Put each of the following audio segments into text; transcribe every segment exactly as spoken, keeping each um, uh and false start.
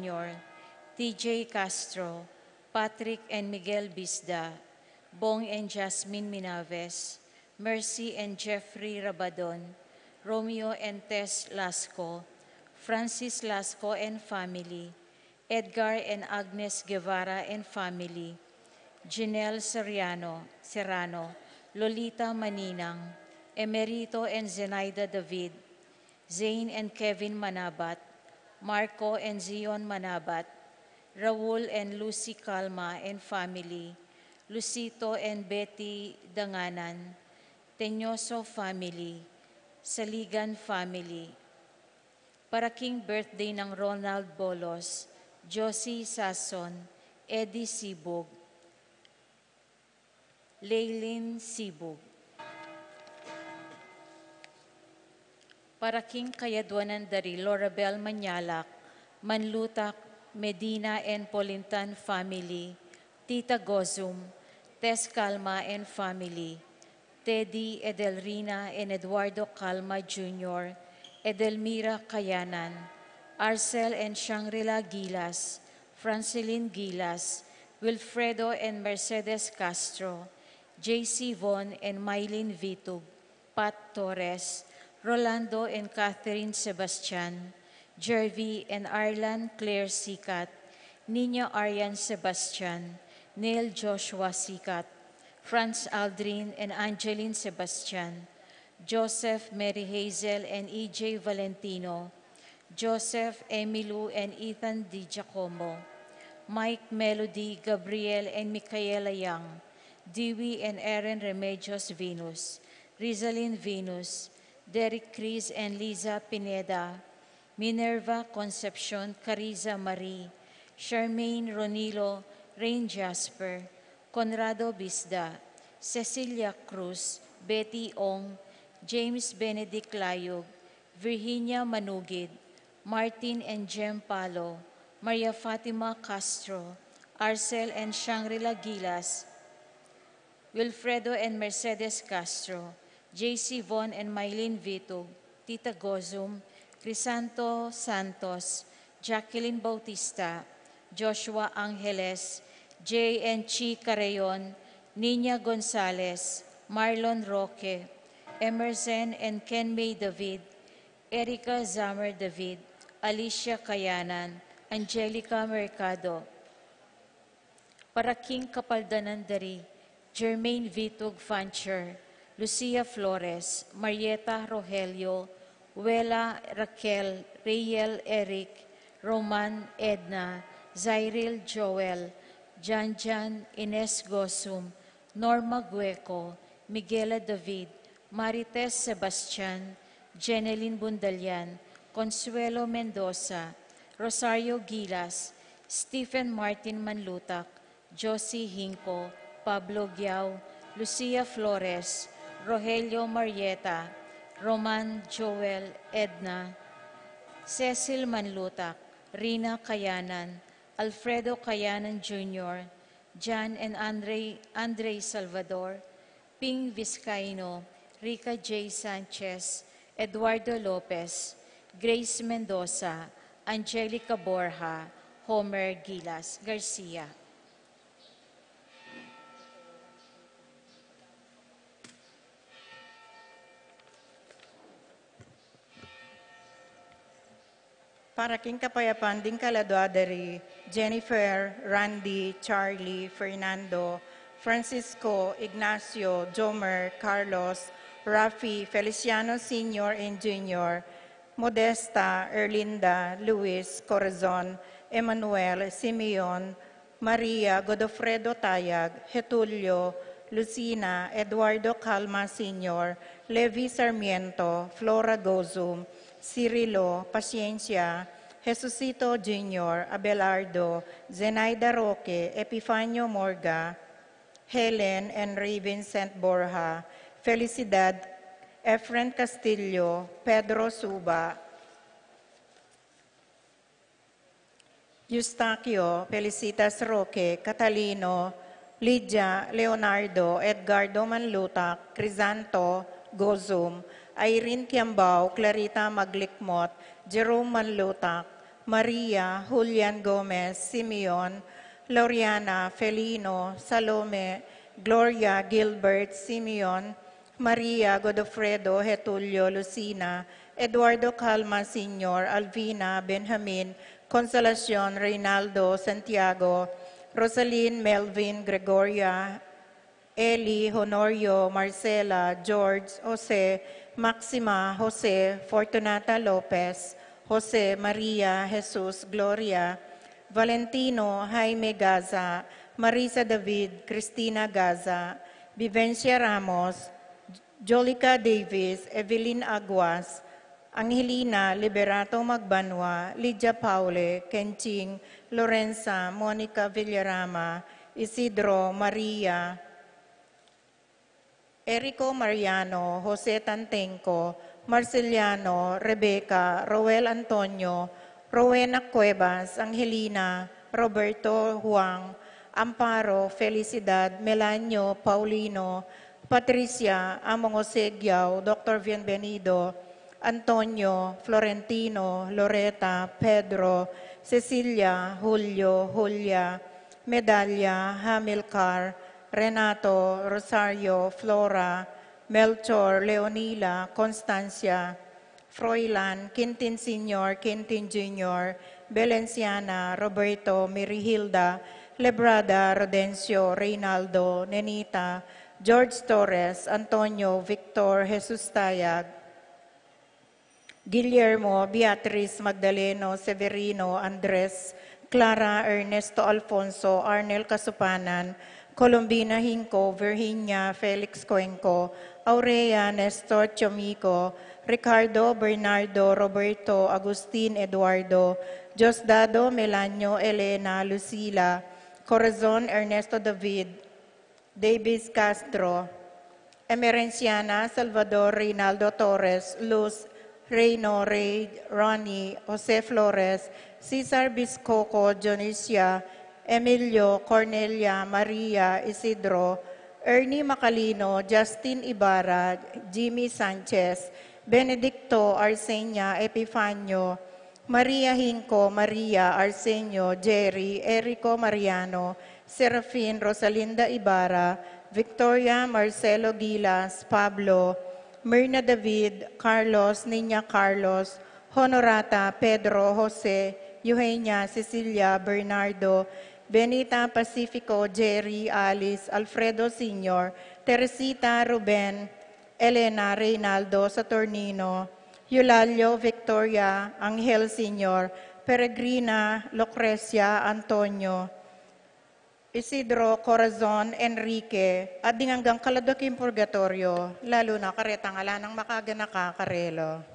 Junior, T J Castro, Patrick and Miguel Bisda, Bong and Jasmine Minaves, Mercy and Jeffrey Rabadon, Romeo and Tess Lasco, Francis Lasco and family, Edgar and Agnes Guevara and family, Janelle Seriano, Serrano, Lolita Maninang, Emerito and Zenaida David, Zane and Kevin Manabat, Marco and Zion Manabat, Raul and Lucy Calma and family, Lucito and Betty Danganan, Teñoso family, Saligan family. Para king birthday nang Ronald Bolos, Josie Sason, Eddie Sibug, Leilin Sibug. Para king kayadwanan da ri Lorabel Manyalak, Manlutak, Medina and Polintan family, Tita Gozum, Tess Calma and family, Teddy, Edelrina and Eduardo Calma Junior, Edelmira Kayanan, Arcel and Shangri-La Gilas, Francelin Gilas, Wilfredo and Mercedes Castro, J C Von and Mylene Vitug, Pat Torres, Rolando and Catherine Sebastian, Jervy and Arlan Claire Sikat, Nina Arian Sebastian, Neil Joshua Sikat, Franz Aldrin and Angeline Sebastian, Joseph, Mary Hazel and E J Valentino, Joseph, Emilu and Ethan Di Giacomo, Mike, Melody, Gabriel and Micaela Young, Dewey and Aaron Remedios Venus, Rizalin Venus, Derek Chris and Liza Pineda, Minerva Concepcion Cariza Marie, Charmaine Ronilo Rain Jasper, Conrado Bisda, Cecilia Cruz, Betty Ong, James Benedict Layug, Virginia Manugid, Martin and Jem Palo, Maria Fatima Castro, Arcel and Shangri-La Gilas, Wilfredo and Mercedes Castro, J C Von and Mylene Vitug, Tita Gozum, Crisanto Santos, Jacqueline Bautista, Joshua Angeles, J and Chi Carreon, Nina Gonzalez, Marlon Roque, Emerson and Ken May David, Erica Zammer David, Alicia Kayanan, Angelica Mercado. Para king kapaldanan da ri Germaine Vitug Fancher, Lucia Flores, Marieta Rogelio, Wela Raquel, Reyel Eric, Roman Edna, Zairil Joel, Janjan Ines Gosum, Norma Gueco, Miguela David, Marites Sebastian, Jenelyn Bundalian, Consuelo Mendoza, Rosario Gilas, Stephen Martin Manlutak, Josie Hinco, Pablo Giao, Lucia Flores, Rogelio Marieta, Roman Joel Edna, Cecil Manlutak, Rina Kayanan, Alfredo Kayanan Junior, Jan and Andre, Andre Salvador, Ping Vizcaino, Rica J Sanchez, Eduardo Lopez, Grace Mendoza, Angelica Borja, Homer Gilas Garcia. Para king kapayapan ding kaladua da ri Jennifer, Randy, Charlie, Fernando, Francisco, Ignacio, Jomer, Carlos, Rafi, Feliciano Senior and Junior, Modesta, Erlinda, Luis, Corazon, Emmanuel, Simeon, Maria, Godofredo Tayag, Getulio, Lucina, Eduardo Calma Senior, Levi Sarmiento, Flora Gozum, Cirilo, Paciencia, Jesusito Junior, Abelardo, Zenaida Roque, Epifanio Morga, Helen and Ray Vincent Borja, Felicidad, Efren Castillo, Pedro Suba, Eustaquio, Felicitas Roque, Catalino, Lydia, Leonardo, Edgardo Manlutak, Crisanto, Gozum, Irene Kiambao, Clarita Maglikmot, Jerome Manlutak, Maria, Julian Gomez, Simeon, Loriana, Felino, Salome, Gloria, Gilbert, Simeon, Maria, Godofredo, Getulio, Lucina, Eduardo Calma Senior, Alvina, Benjamin, Consolacion, Reynaldo, Santiago, Rosalyn, Melvin, Gregoria, Eli, Honorio, Marcela, George, Jose, Maxima, Jose, Fortunata Lopez, Jose, Maria, Jesus, Gloria, Valentino, Jaime Gaza, Marisa David, Cristina Gaza, Vivencia Ramos, Jolica Davis, Evelyn Aguas, Angelina Liberato Magbanua, Lydia Paule, Kenching, Lorenza, Monica Villarama, Isidro, Maria, Erico Mariano, Jose Tantenco, Marceliano, Rebecca, Roel Antonio, Rowena Cuevas, Angelina, Roberto, Juan, Amparo, Felicidad, Melanio, Paulino, Patricia, Among Jose Giao, Doctor Bienvenido, Antonio, Florentino, Loreta, Pedro, Cecilia, Julio, Julia, Medalia, Hamilcar, Renato, Rosario, Flora, Melchor, Leonila, Constancia, Froilan, Quintin Senior, Quintin Junior, Belenciana, Roberto, Mirihilda, Lebrada, Rodencio, Reynaldo, Nenita, George Torres, Antonio, Victor, Jesus Tayag, Guillermo, Beatriz, Magdaleno, Severino, Andres, Clara, Ernesto, Alfonso, Arnel Casupanan, Colombina Hinco, Virginia, Felix Cuenco, Aurea, Nestor Chomico, Ricardo, Bernardo, Roberto, Agustin, Eduardo, Diosdado, Melanio, Elena, Lucila, Corazon, Ernesto David, Davis Castro, Emerenciana, Salvador, Reynaldo Torres, Luz, Reyno, Rey, Ronnie, Jose Flores, Cesar Biscoco, Dionisia, Emilio, Cornelia, Maria, Isidro, Ernie Macalino, Justin Ibarra, Jimmy Sanchez, Benedicto, Arsenia, Epifanio, Maria Hinco, Maria, Arsenio, Jerry, Erico Mariano, Serafin, Rosalinda Ibarra, Victoria, Marcelo Gilas, Pablo, Mirna David, Carlos, Niña Carlos, Honorata, Pedro, Jose, Eugenia, Cecilia, Bernardo, Benita, Pacifico, Jerry, Alice, Alfredo Senior, Teresita, Ruben, Elena, Reynaldo, Saturnino, Eulalio, Victoria, Angel Senior, Peregrina, Lucrecia, Antonio, Isidro, Corazon, Enrique, at ding anggang kaladwa king purgatorio, lalu na karetang ala nang makaganaka karela.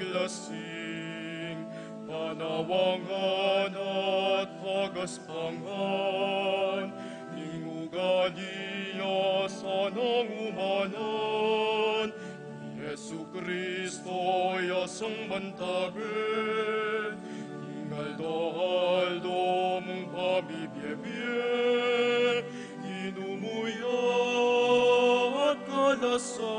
lasing, panawangan at hagaspangan, ning ugali ya sanang umanan, i Jesucristo ya sang bantabe, ing aldo-aldo mung pamibiebie, inumu ya at kalasa,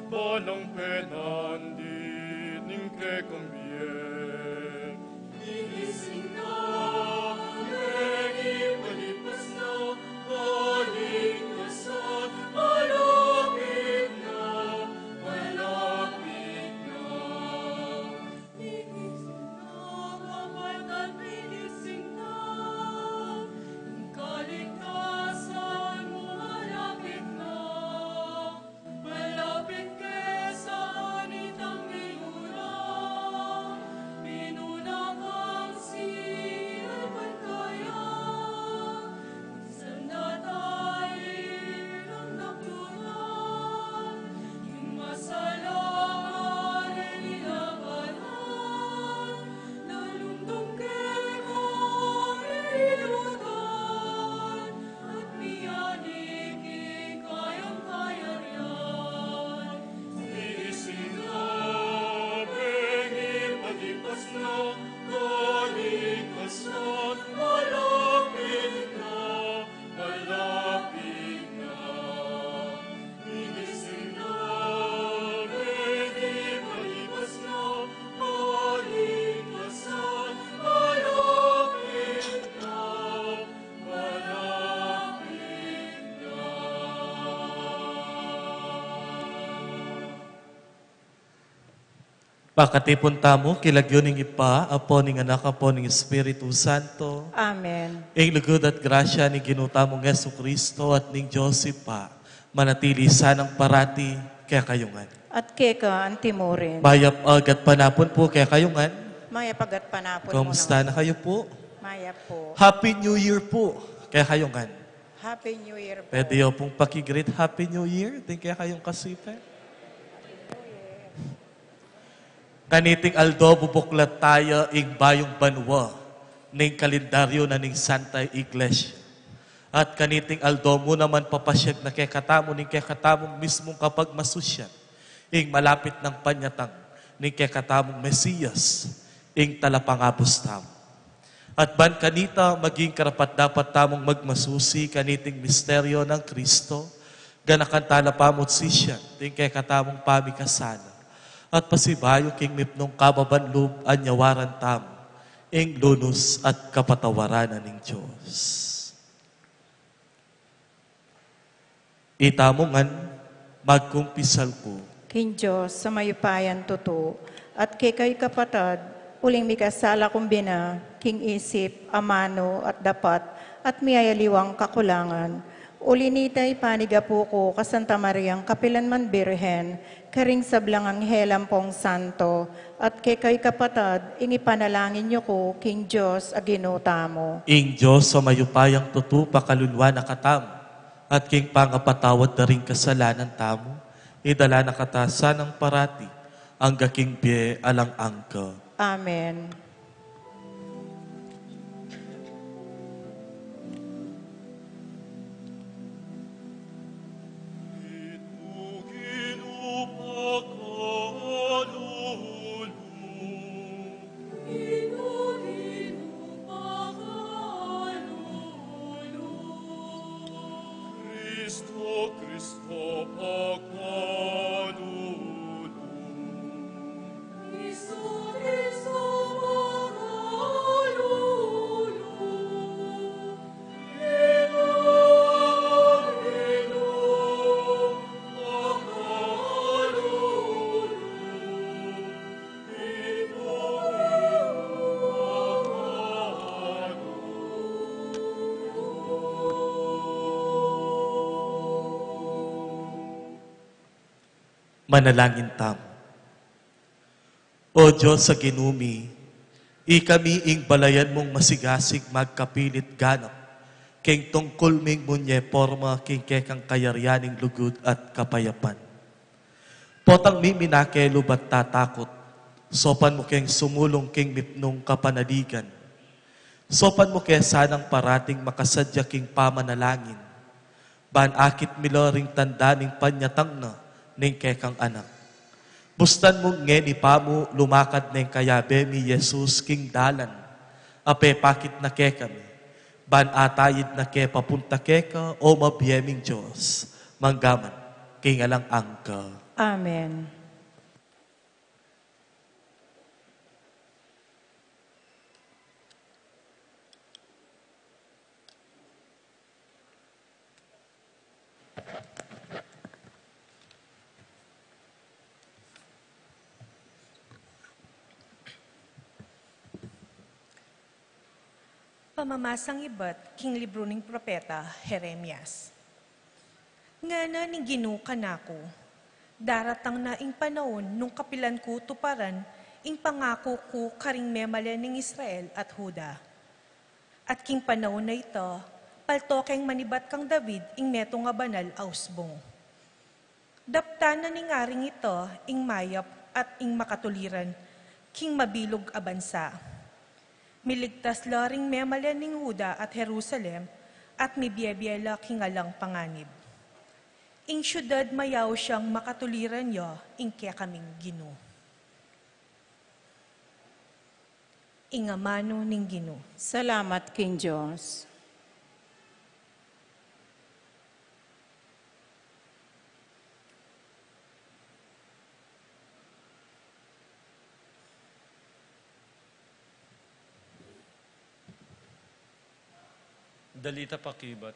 balang penandit ning kekang bie. Gigising na, mengipalipas na, kaligtasan malapit na, malapit na. Gigising na, kapatad, gigising na, kaligtasan mu malapit na. Malapit ke sa anitang minuna, minuna kang siya pagkaya, sanda tayo ng nakluna, ing masalang ari ni labanan, nalungtong ke kailutan, at miyalik ing kayang kayarian. Gigising na, mengipalipas na, kaligtasan malapit na, malapit na. Gigising na, mengipalipas na, kaligtasan malapit na. Pakatipun tamu, king lagyu ning Ibpa, Apo, ning Anak, Apo, ning Espiritu Santo. Amen. Ing lugud at grasya ning Ginu tamung Jesucristo at ning Dios Ibpa, manatili sanang parati kekayu ngan. At keka antimurin. Mayap a gatpanapun pu kekayu ngan. Mayap a gatpanapun mu naman. Kamusta na kayu pu? Mayap pu. Happy New Year pu kekayu ngan. Happy New Year pu. Pwede yu pung paki-greet Happy New Year ding kekayung kasipe? Kaniting aldo bubuklat taya ing bayung banua ning kalendaryu na ning Santa Iglesia. At kaniting aldo mu naman papasyag na kekatamu ning kekatamung mismung kapagmasusian ing malapit nang panyatang ning kekatamung Mesias, ing Talapangabus tamu. At ban kanita, maging karapat-dapat tamung magmasusi kaniting misteryo nang Kristo, ganakan tala pamutsisian ding kekatamung pamikasala, at pasibayu king mipnung kababan lub anyawaran tamu ing lunus at kapatawaran na ning Dios. Itamu ngan, magkumpisal ku king Dios a mayupayang tutu, at kekayu kapatad, uling mikasala kung bina king isip, amanu, at dapat, at miyayaliwang kakulangan. Uli nita, ipanigapu ku ka Santa Mariang kapilan man Birhen, karing sablang anghel ampong santo, at kekayu kapatad, ing ipanalangin yu ku king Dios a Ginu tamu. Ing Dios a mayupayang tutu pakaluluan na katamu, at king pangapatawad da ring kasalanan tamu, idala na kata sanang parati angga king bie alang angga. Amen. Kristo, Kristo, pakalulu. Kristo, Kristo, pakalulu. Inu, inu, pakalulu. Manalangin tamu. O Dios a Ginu mi, ikami ing balayan mung masigasig magkapilit ganap, king tungkul ming munye porma king kekang kayarian ning lugud at kapayapan. Potang miminake lubat tatakut, saupan mu keng sumulung king mipnung kapanaligan. Saupan mu ke sanang parating makasadya king pamanalangin. Ban akit mi la ring tanda ning panyatang na ning kekang anak. Bustan mu ngeni pamu lumakad neng kayabe mi Jesus king dalan a pepakit na kekami. Ban atayid na ke papunta keka, o mabie ming Dios, manggaman king alang angga. Amen. Pamamasang ibat king libru ning propeta Jeremias. Ngana ning Ginu kanaku, daratang na ing panaun nung kapilan ku tuparan ing pangaku ku karing memalen ning Israel at Juda. At king panaun a ita, palto keng manibat kang David ing metung a banal a usbung. Daptan na ning aring ita ing mayap at ing makatuliran king mabilug a bansa. Miligtas la ring memalen ning Juda at Jerusalem, at mibiebie la king alang panganib. Ing siudad mayaus yang makatuliran ya ing kekaming Ginu. Ing amanu ning Ginu. Salamat king Dios. Dalita pakibat.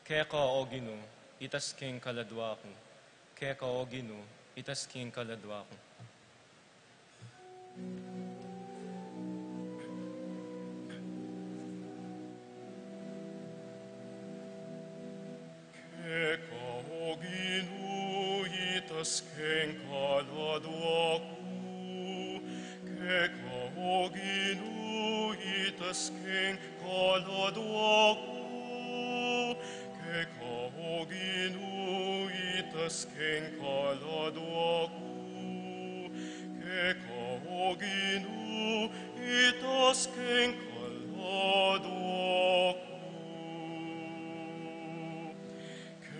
Keka, o Ginu, itas keng kaladua ku. Keka, o Ginu, itas keng kaladua ku. Keka, o Ginu, itas keng kaladua ku. Keka, o Ginu, itas keng kaladua ku. Keka, o Ginu, itas keng kaladua ku. Keka, o Ginu, itas keng kaladua ku.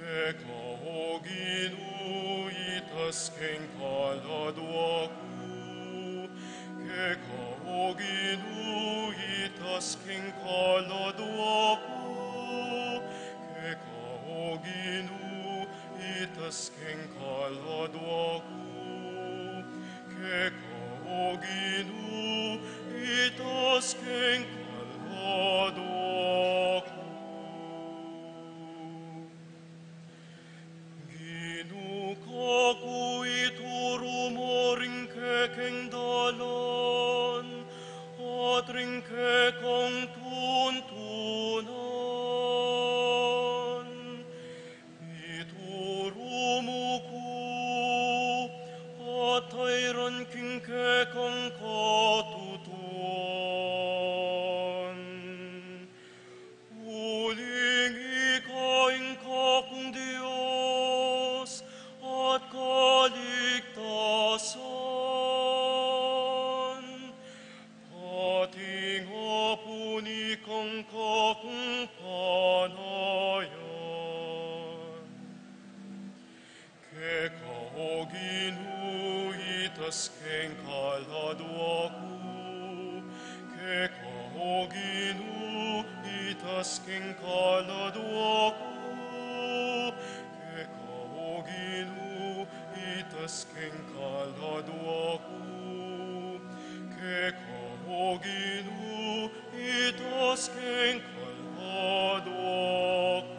Keka, o Ginu, itas keng kaladua ku. Keka, o Ginu, itas keng kaladua ku. Keka, o Ginu, itas keng kaladua ku. Keka, o Ginu, itas keng kaladua ku. Ginu, kaku, ituru mu ring kekeng dalan, at ring kekang tuntunan. Ituru mu ku at tairan king kekang katutuan. Uling ika ing kakung Dios at kaligtasan, pati ing Apu ning kakung panayan. Keka, o Ginu, itas keng kaladua ku. Keka, o Ginu, itas keng kaladua ku. Keka, o Ginu, itas keng kaladua ku. Keka, o Ginu, itas keng kaladua ku.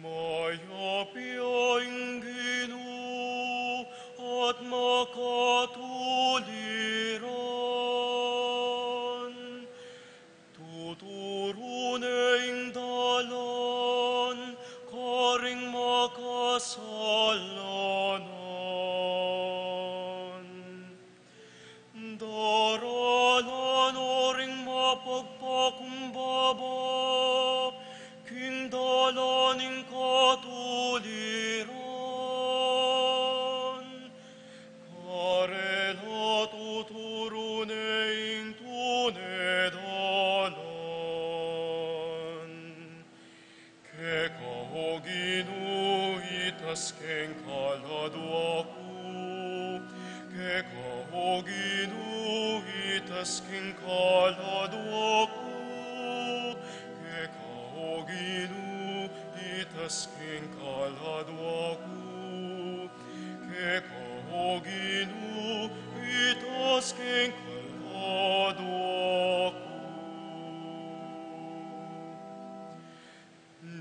Mayap ya ing Ginu at makatuliran. Tuturu ne ing dalan karing makasalanan. Itas king kaladwa ku, keka, O Ginu, itas king kaladwa ku, keka, O Ginu, itas king kaladwa ku.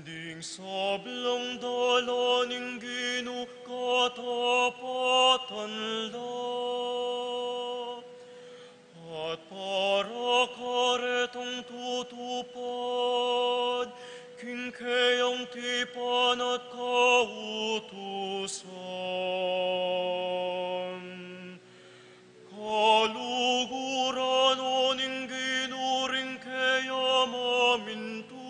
Ding sablang dalan ning Ginu katapatan la, at para karetang tutupad king keyang tipan at kautusan. Kaluguran no ning Ginu ring keyang mamintu,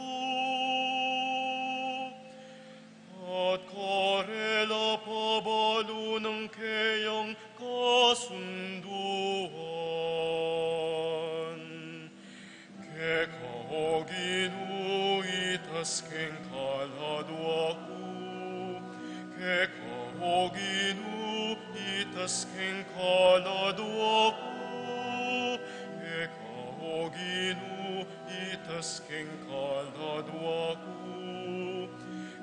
at karela pabalu ning keyang kasunduan. Keka, O Ginu, itas king kaladwa ku, keka, O Ginu, itas king kaladwa ku, keka, O Ginu, itas king kaladwa ku,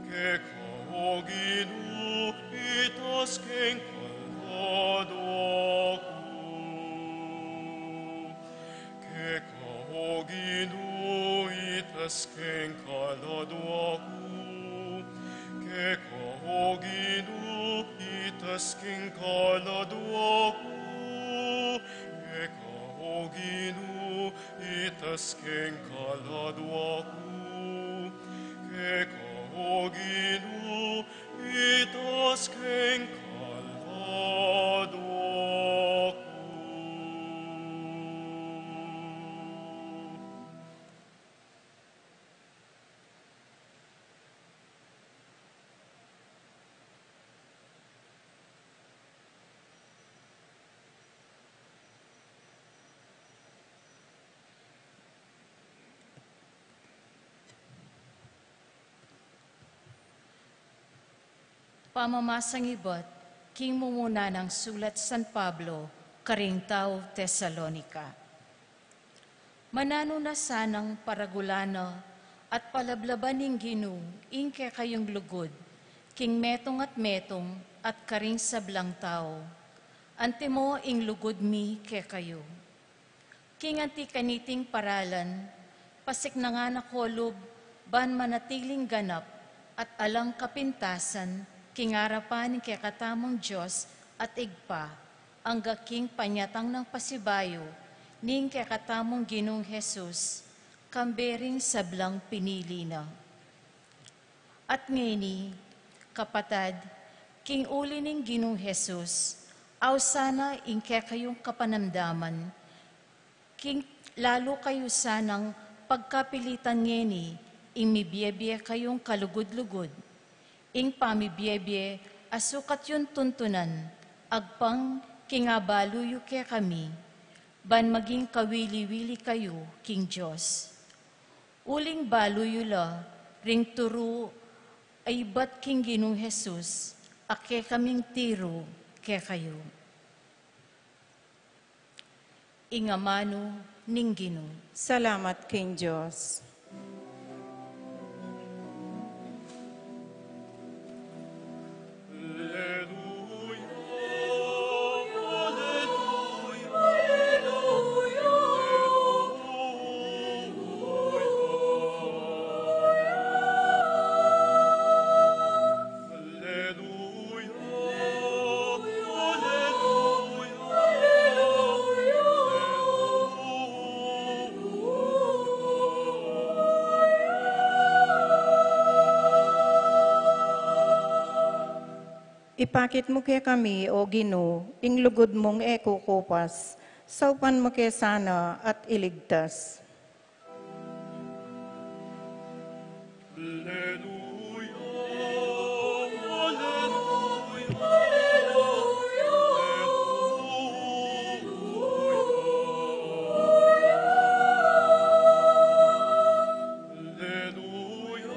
keka, O Ginu, itas king kaladwa ku. Keka, O Ginu, itas king kaladwa ku. Keka, O Ginu, itas king kaladwa ku. Keka, O Ginu, itas king kaladwa ku. Keka, O Ginu, itas king kaladwa ku. Pamamasang ibat king mumuna nang sulat San Pablo karing tau Tesalonica. Mananu na sanang paragulan na at palablaban ning Ginu ing kekayung lugud king metung at metung at karing sablang tau. Antimo ing lugud mi kekayu. King anti kaniting paralan, pasiknangan na ko lub ban manatiling ganap at alang kapintasan king arapan ning kekatamung Dios at Ibpa, angga king panyatang nang pasibayu ning kekatamung Ginung Jesus, kambe ring sablang pinili na. At ngeni, kapatad, king uli ning Ginung Jesus, ausan na ing kekayung kapanamdaman, king lalu kayu sanang pagkapilitan ngeni ing mibiebie kayung kalugud-lugud, ing pamibiebie a sukat yung tuntunan, agpang king abalu yu kekami, ban maging kawili-wili kayu king Dios. Uling balu yu la ring turu a ibat king Ginung Jesus, a kekaming tiru kekayu. Ing amanu ning Ginu. Salamat king Dios. Ipakit mu kekami, O Ginu, ing lugud mung e kukupas, saupan mu ke sana at iligtas. Alleluia, alleluia, alleluia, alleluia, alleluia.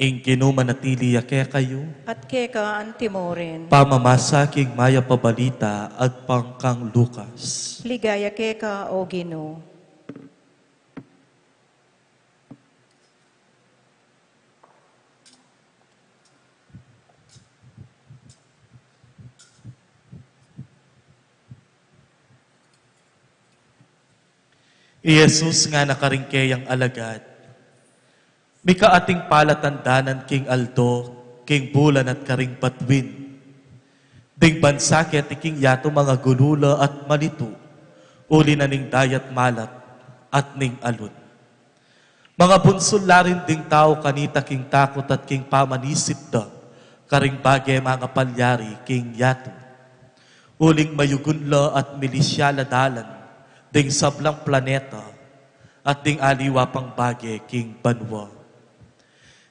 Ing Ginu manatili ya kekayu. At keka antimurin. Pamamasa king Mayap a Balita agpang kang Lucas. Ligaya keka, O Ginu. I Jesus ngana karing keyang alagad, "Mika ating palatandanan king aldo, king bulan at karing batuin. Ding bansa keti king yatu mangagulu la at malitu, uli na ning dayat malat at ning alun. Mangabunsul la rin ding tau kanita king takut at king pamanisip da karing bage mangapalyari king yatu. Uling mayugun la at milisya la dalan ding sablang planeta at ding aliwa pang bage king banua.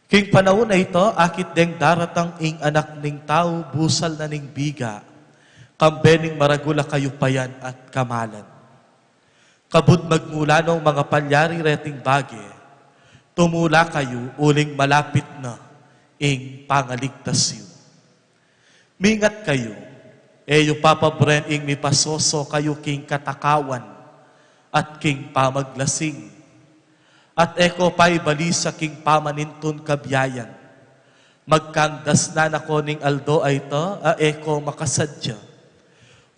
King panaun a ita, akit deng daratang ing Anak ning Tau busal na ning biga, kambe ning maragul a kayupayan at kamalan. Kabud magmula nong mangapalyari reting bage, tumula kayu uling malapit na ing pangaligtas yu. Mingat kayu, e yu papabren ing mipasoso kayu king katakawan at king pamaglasing, at e ko paibalisa king pamanintun kabiayan. Magkangdas na nako ning aldo a ita a e ko makasadya.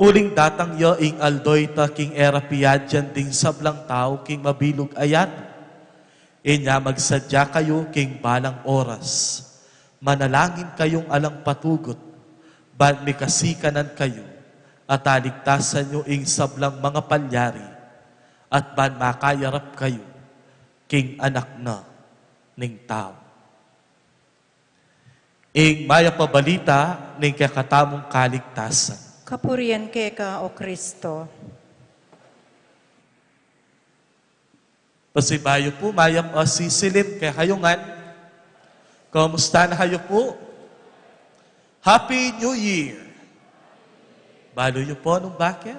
Uling datang ya ing aldo a ita king e ra piadyan ding sablang tau king mabilug a yatu. Inya magsadya kayu king balang oras. Manalangin kayung alang patugut, ban mikasikanan kayu, at aligtasan yu ing sablang mangapalyari, at ban makayarap kayu king Anak na ning Tau." Ing Mayap a Balita ning kekatamung kaligtasan. Kapurian keka, O Kristo. Pasibayu pu, mayap a sisilim kekayu ngan. Kumusta na kayu pu? Happy New Year! Balu yu pu nung bakit?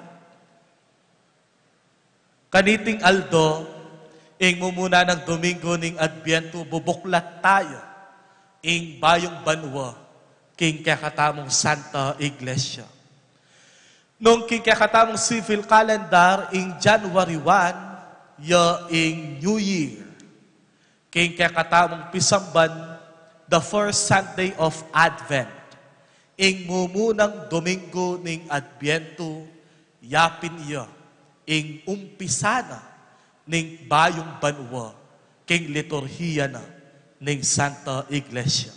Kaniting aldo, ing mumuna nang Domingo ning Adbientu, bubuklat taya ing bayung banua king kekatamung Santa Iglesia. Nung king kekatamung civil calendar, ing January one, ya ing New Year. King kekatamung pisamban, the first Sunday of Advent, ing mumunang Domingo ning Adbientu, yapin ya ing umpisa na ning bayung banua king liturhiya na ning Santa Iglesia.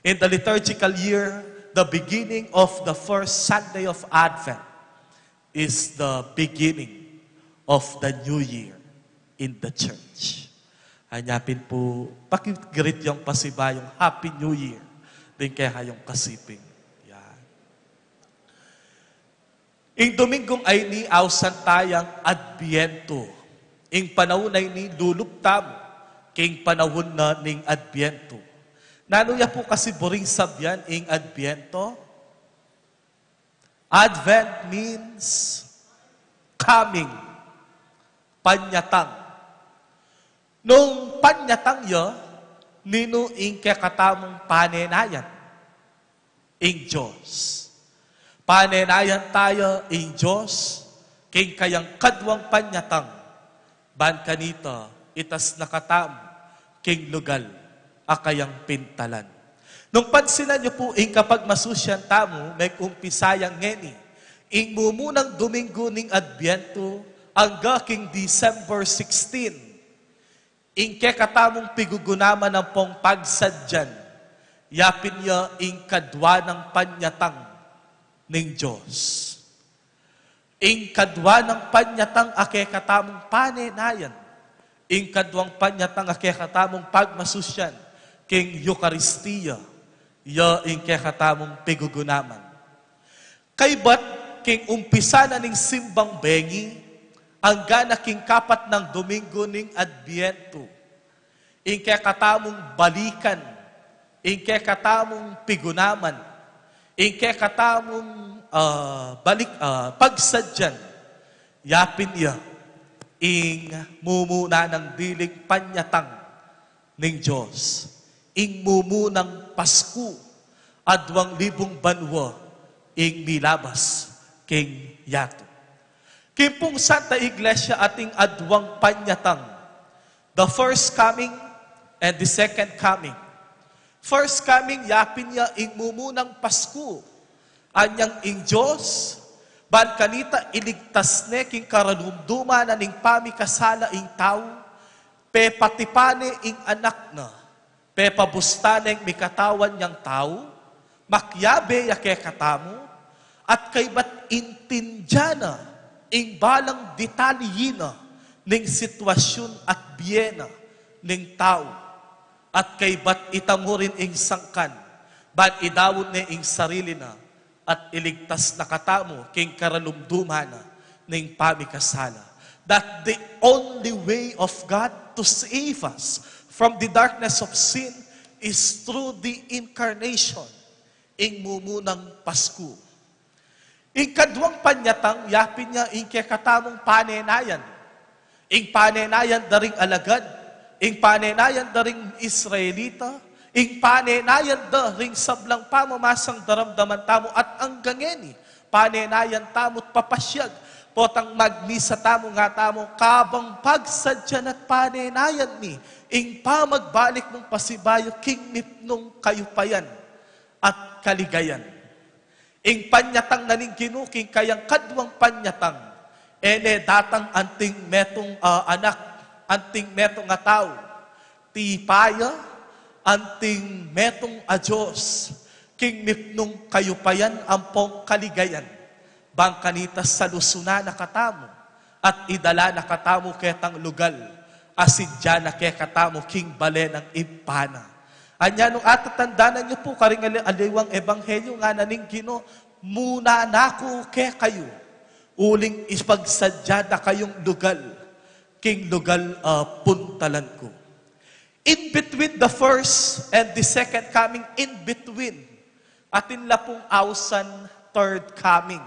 In the liturgical year, the beginning of the first Sunday of Advent is the beginning of the new year in the church. Anya pin pu, paki-greet yung pasibayung Happy New Year ding kekayung kasiping. Yan. Ing Domingong ayni ausan tayang Adbientu. Ing panaun ayni lulub tamu king panaun na ning Adbientu. Nanu ya pu kasi buring sabian ing Adbientu? Advent means coming, panyatang. Nung panyatang ya, ninu ing kekatamung panenayan? Ing Dios. Panenayan taya ing Dios king kayang kaduang panyatang, ban kanita itas na katamu king lugal a kayang pintalan. Nung pansinan yu pu ing kapagmasusyan tamu, megumpisa yang ngeni ing mumunang Domingo ning Adbientu angga king December sixteen. Ing kekatamung pigugunaman ampong pagsadyan, yapin ya ing kadua nang panyatang ning Dios. Ing kadua nang panyatang a kekatamung panenayan, ing kaduang panyatang a kekatamung pagmasusyan king Eukaristia, ya ing kekatamung pigugunaman. Kaybat king umpisa na ning simbang bengi, angga na king kapat nang Domingo ning Adbientu, ing kekatamung balikan, ing kekatamung pigunaman, ing kekatamung, ah, balik, ah, pagsadyan, yapin ya ing mumuna nang diling panyatang ning Dios, ing mumunang Pasku, aduang libung banua ing milabas king yatu. King pung Santa Iglesia atin aduang panyatang, the first coming and the second coming. First coming, yapin ya ing mumunang Pasku. Anyang ing Dios, ban kanita iligtas ne king karalumduman na ning pamikasala ing tau, pepatipan ne ing Anak na, pepabusta neng mikatawan yang tau, makiabe ya kekatamu, at kaybat intindian na ing balang detalye na ning sitwasyun at bie na ning tau, at kaybat itamu rin ing sangkan, ban idaun ne ing sarili na, at iligtas na katamu king karalumduman na ning pamikasala. That the only way of God to save us from the darkness of sin is through the incarnation, ing mumunang Pasku. Ing kaduang panyatang, yapin ya ing kekatamung panenayan. Ing panenayan da ring alagad, ing panenayan da ring Israelita, ing panenayan da ring sablang pamamasang daramdaman tamu at anggang ngeni, panenayan tamu't papasyag, potang magmisa tamu nga tamu, kabang pagsadyan at panenayan mi, ing pamagbalik mung pasibayu king mipnung kayupayan at kaligayan. Ing panyatang na ning Ginu king kayang kaduang panyatang, e ne datang anting metung a anak, anting metung a tau, tipa ya anting metung a Dios, king mipnung kayupayan ampong kaligayan, bang kanita salusunan na katamu, at idala na katamu ketang lugal a sindian na kekatamu king bale nang Ibpa na. Anya nung atatandanan yu pu karing ali-, aliwang ebanghelyu, ngana ning Ginu, muna na ku kekayu, uling ipagsadya da kayung lugal king lugal a puntalan ku. In between the first and the second coming, in between, atin la pung ausan third coming.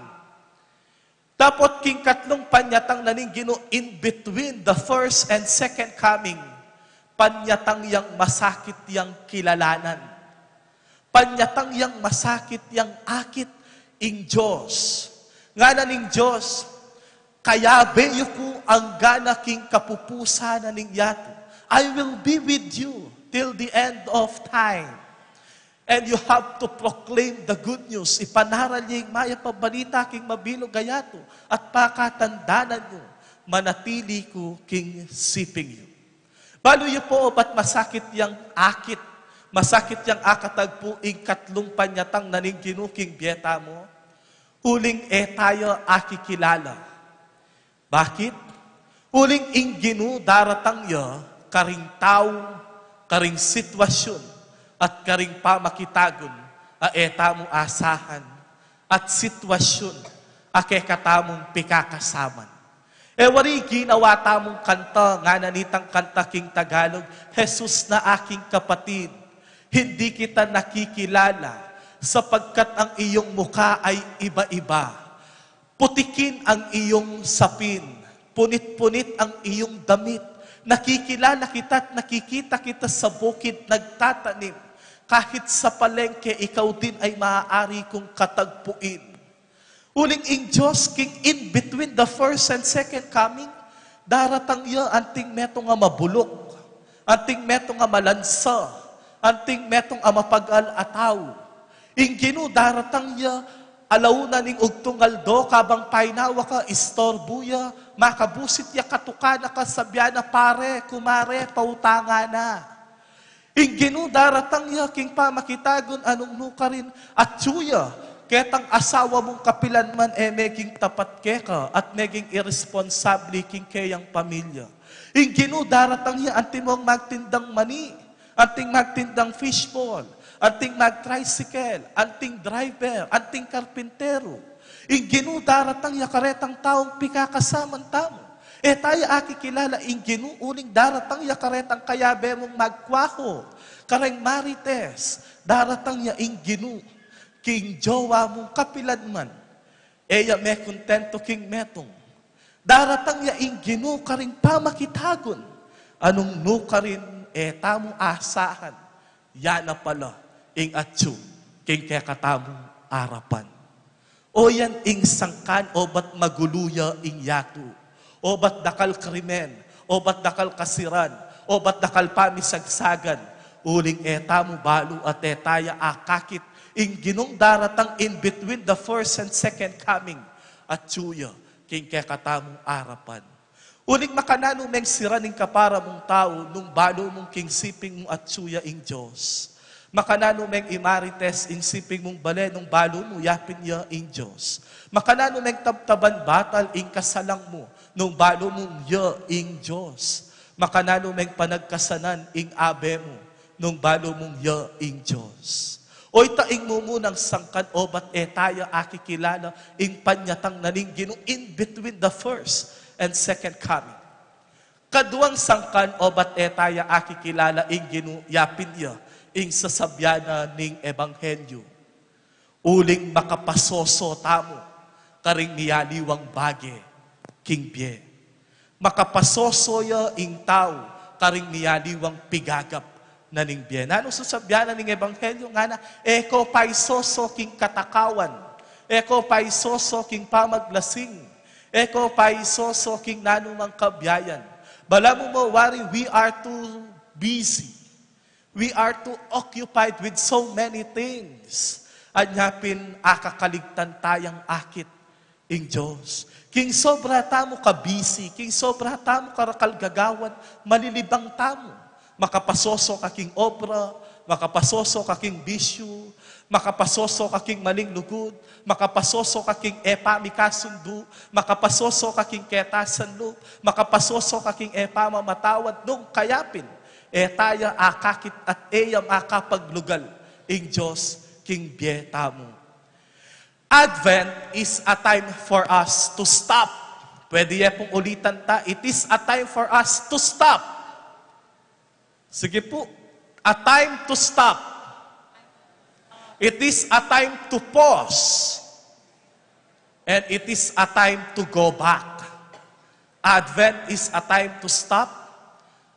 Dapot king katlung panyatang na ning Ginu, in between the first and second coming, panyatang yang masakit yang kilalanan. Panyatang yang masakit yang akit ing Dios. Ngana ning Dios, kayabe yu ku anggang king kapupusan na ning yatu. I will be with you till the end of time. And you have to proclaim the good news. Ipanaral ye ing mayap a balita king mabilug a yatu, at pakatandanan yu, manatili ku king siping yu. Balu yu pu, obat masakit yang akit, masakit yang akatagpu ing katlung panyatang na ning Ginu king bie tamu, uling e taya akikilala. Bakit? Uling ing Ginu daratang ya karing tau, karing sitwasyun, at karing pamakitagun a e tamu asahan, at sitwasyun a kekatamung pikakasaman. E wari ginawa tamung kanta, ngana nitang kanta king Tagalog, "Jesus na aking kapatid, hindi kita nakikilala, sapagkat ang iyong mukha ay iba-iba. Putikin ang iyong sapin, punit-punit ang iyong damit. Nakikilala kita at nakikita kita sa bukid nagtatanim. Kahit sa palengke, ikaw din ay maaari kong katagpuin." Uling ing Dios king in between the first and second coming, daratang ya anting metung a mabuluk, anting metung a malansa, anting metung a mapagal a tau. Ing Ginu daratang ya, alauna ning ugtung aldo, kabang painawa ka, istorbu ya, makabusit ya katuka na ka, sabian na, "Pare, kumare, pautanga na." Ing Ginu daratang ya king pamakitagun a nung nukarin atyu ya ketang asawa mung kapilan man e meging tapat keka at meging iresponsable king keyang pamilya. Ing Ginu daratang ya antimong magtindang mani, anting magtindang fishball, anting mag-tricycle, anting driver, anting karpintero. Ing Ginu daratang ya karetang taung pikakasaman tamu. E taya akikilala ing Ginu uling daratang ya karetang kayabe mung magkwaho, kareng marites, daratang ya ing Ginu king jowa mung kapilan man. E ya mekontento king metung. Daratang ya ing Ginu karing pamakitagun a nung nukarin e tamu asahan. Yana pala ing atyu king kekatamung arapan. O yan ing sangkan obat magulu ya ing yatu, obat dakal krimen, obat dakal kasiran, obat dakal pamisagsagan, uling e tamu balu at e taya akakit ing Ginung daratang in between the first and second coming. Atyu ya king kekatamung arapan. Uling makananu meng sira ning kapara mung tau nung balu mung king siping mu atyu ya ing Dios? Makananu meng imarites ing siping mung bale nung balu mu yapin ya ing Dios? Makananu meng tabtaban batal ing kasalang mu nung balu mung ya ing Dios? Makananu meng panagkasanan ing abe mu nung balu mung ya ing Dios? O ita ing mumunang sangkan obat e taya akikilala ing panyatang na ning Ginu in between the first and second coming. Kaduang sangkan obat e taya akikilala ing Ginu yapin ya ing sasabyan na ning ebanghelyu. Uling makapasoso tamu karing miyaliwang bage king bie. Makapasoso ya ing tau karing miyaliwang pigagap na ning bie. Nanu sasabyan na ning ebanghelyu? Ngana, e ko paisoso king katakawan, e ko paisoso king pamaglasing, e ko paisoso king nanumang kabiayan. Balamu mo wari, we are too busy. We are too occupied with so many things. Anya pin akakaligtan tayang akit ing Dios. King sobra tamu kabisi, king sobra tamu karakal gagawan, malilibang tamu. Makapasoso ka king obra, makapasoso ka king bisyu, makapasoso ka king maling lugud, makapasoso ka king e pamikasundu, makapasoso ka king ketasan lub, makapasoso ka king e pamamatawad, nung kayapin e taya akakit at e ya makapaglugal ing Dios king bie tamu. Advent is a time for us to stop. Pwede ye pung ulitan ta, it is a time for us to stop. Sige po, a time to stop. It is a time to pause. And it is a time to go back. Advent is a time to stop,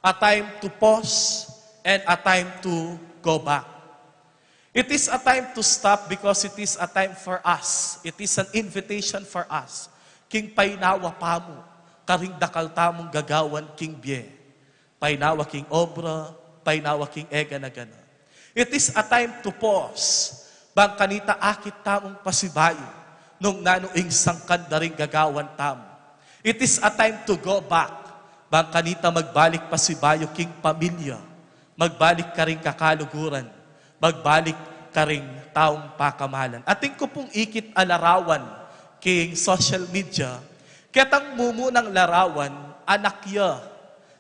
a time to pause, and a time to go back. It is a time to stop because it is a time for us. It is an invitation for us. King painawa pamu karing dakal tamung gagawan king bie. Painawa king obra, painawa king e gana-gana. It is a time to pause. Bang kanita akit tamung pasibayu nung nanu ing sangkan da ring gagawan tamu. It is a time to go back. Bang kanita magbalik pasibayu king pamilya, magbalik karing kakaluguran, magbalik karing taung pakamalan. Atin ku pung ikit a larawan king social media, ketang mumunang larawan, anak ya,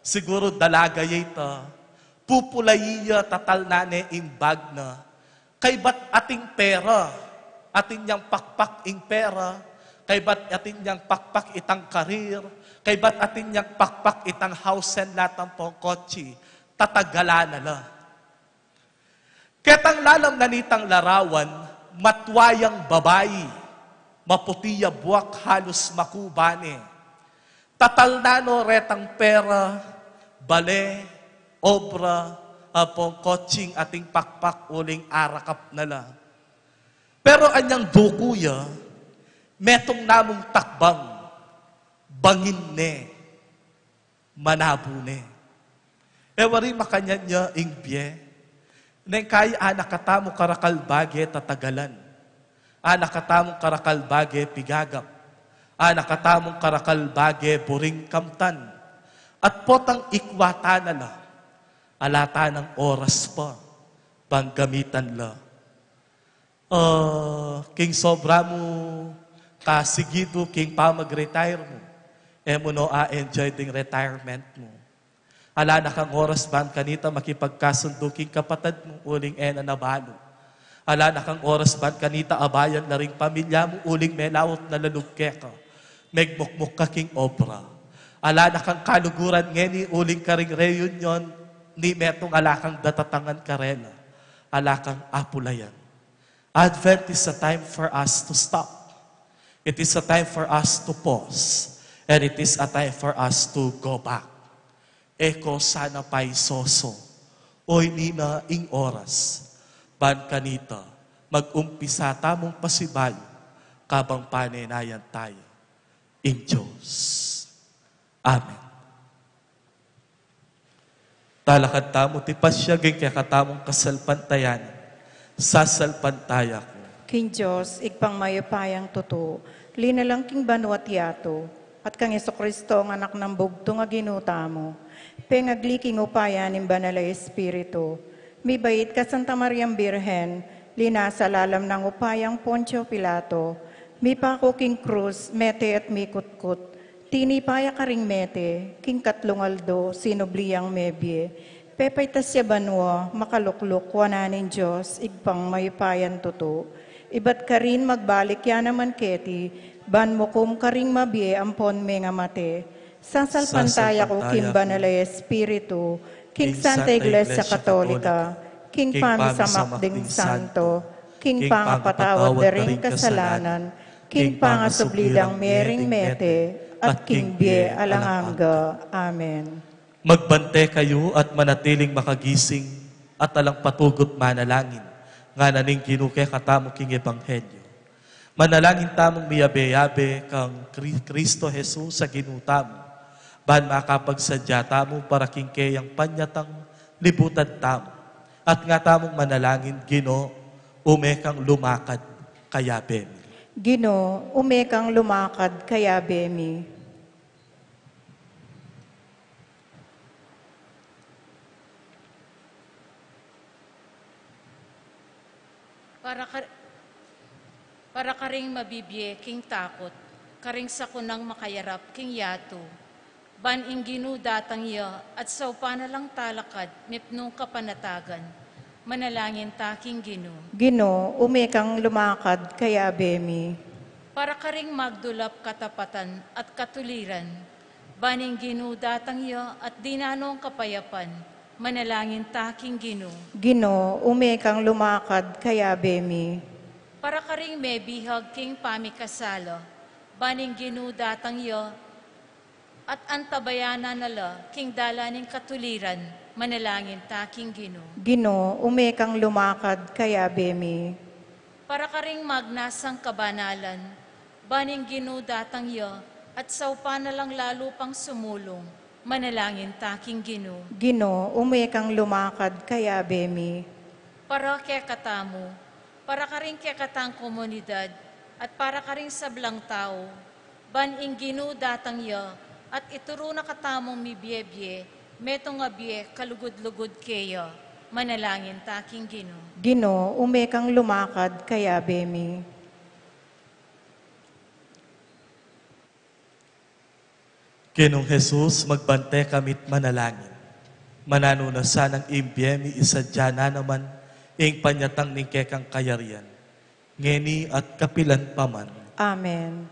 siguru dalaga ya ita, pupulayi ya, tatalnan ne ing bag na. Kaybat atin pera, atin yang pakpak ing pera, kaybat atin yang pakpak itang karir, kaybat atin yang pakpak itang house and lot ampong kotse, tatagalan na la. Ketang lalam na nitang larawan, matua yang babai, maputi ya buak, halus makuba ne. Tatalnan no retang pera, bale, obra, ampong kotsing atin pakpak uling arakap na la. Pero anyang duku ya, metung na mung takbang, bangin ne, manabu ne. E wari makanyan ya ing bie. Neng kaya anak katamu karakal bage tatagalan. Anak katamu karakal bage pigagap. Anak katamu karakal bage buring kamtan. At potang ikwatan na la. Ala tanang oras pa bang gamitan la. Ah, king sobra mu kasigidu king pamag-retire mu, e mu no a-enjoy ding retirement mu. Ala na kang oras ban kanita makipagkasundu king kapatad mu, uling e na nabalu. Ala na kang oras ban kanita abayan la ring pamilya mu, uling melaut na la lub keka. Megmukmuk ka king obra. Ala na kang kaluguran ngeni uling karing reunion, ni metung ala kang datatangan karela. Ala kang apulayan. Advent is a time for us to stop. It is a time for us to pause. And it is a time for us to go back. E ko sana paisoso O ini na ing oras, ban kanita, mag-umpisa tamung pasibayu, kabang panenayan taya ing Dios. Amen. Talakad tamu, tipasiag ing kekatamung kasalpantayanan, sasalpantaya ku king Dios, Ibpang mayupayang tutu, linalang king banua't yatu, at kang Jesucristo, ang Anak nang bugtung a Ginu tamu, pengagli king upaya ning Banal a Espiritu, mibait kang Santa Mariang Birhen, linasa lalam nang upayang Poncio Pilato, mipaku king krus, mete at mikutkut, tinipa ya karing mete, king katlung aldo, sinubli yang mebie, pepaitas ya banua, makalukluk wanan ning Dios, Ibpang mayupayang tutu. Ibat karin magbalik ya naman keti, ban mukum karing mabie ampon mengamate. Sasalpantaya ku king Banal a Espiritu, king Santa Iglesia Katolika, king pamisamak ding santo, king pangapatawad da ring kasalanan, king pangasubli dang mie ring mete, at king bie alang angga. Amen. Magbante kayu at manatiling makagising at alang patugut manalangin, ngana ning Ginu kekatamu king Ebanghelyo. Manalangin tamung miyabe-yabe kang Kri-, Kristo Jesus a Ginu tamu, ban makapagsadya tamu para king keyang panyatang libutan tamu. At nga tamung manalangin, Ginu, ume kang lumakad kayabe mi. Ginu, ume kang lumakad kayabe mi. Para ka-, para karing mabibie king takut, karing sakunang makayarap king yatu, ban ing Ginu datang ya, at saupan na lang talakad, mipnung kapanatagan, manalangin ta king Ginu. Ginu, ume kang lumakad kayabe mi. Para karing magdulap katapatan at katuliran, ban ing Ginu datang ya at dinan nong kapayapan, manalangin ta king Ginu. Ginu, ume kang lumakad kayabe mi. Para karing mebihag king pamikasala, ban ing Ginu datang ya at antabayanan na la king dalan ning katuliran, manalangin ta king Ginu. Ginu, ume kang lumakad kayabe mi. Para karing magnasang kabanalan, ban ing Ginu datang ya, at saupan na lang lalu pang sumulung, manalangin ta king Ginu. Ginu, ume kang lumakad kayabe mi. Para kekatamu, para karing kekatang komunidad, at para karing sablang tau, ban ing Ginu datang ya, at ituru na katamung mibie-bie, metung a bie kalugud-lugud keya, manalangin ta king Ginu. Ginu, ume kang lumakad kayabe mi. Ginung Jesus, magbante kami't manalangin. Mananu na sanang ing bie mi, isadya na naman ing panyatang ning kekang kayarian, ngeni at kapilan pa man. Amen.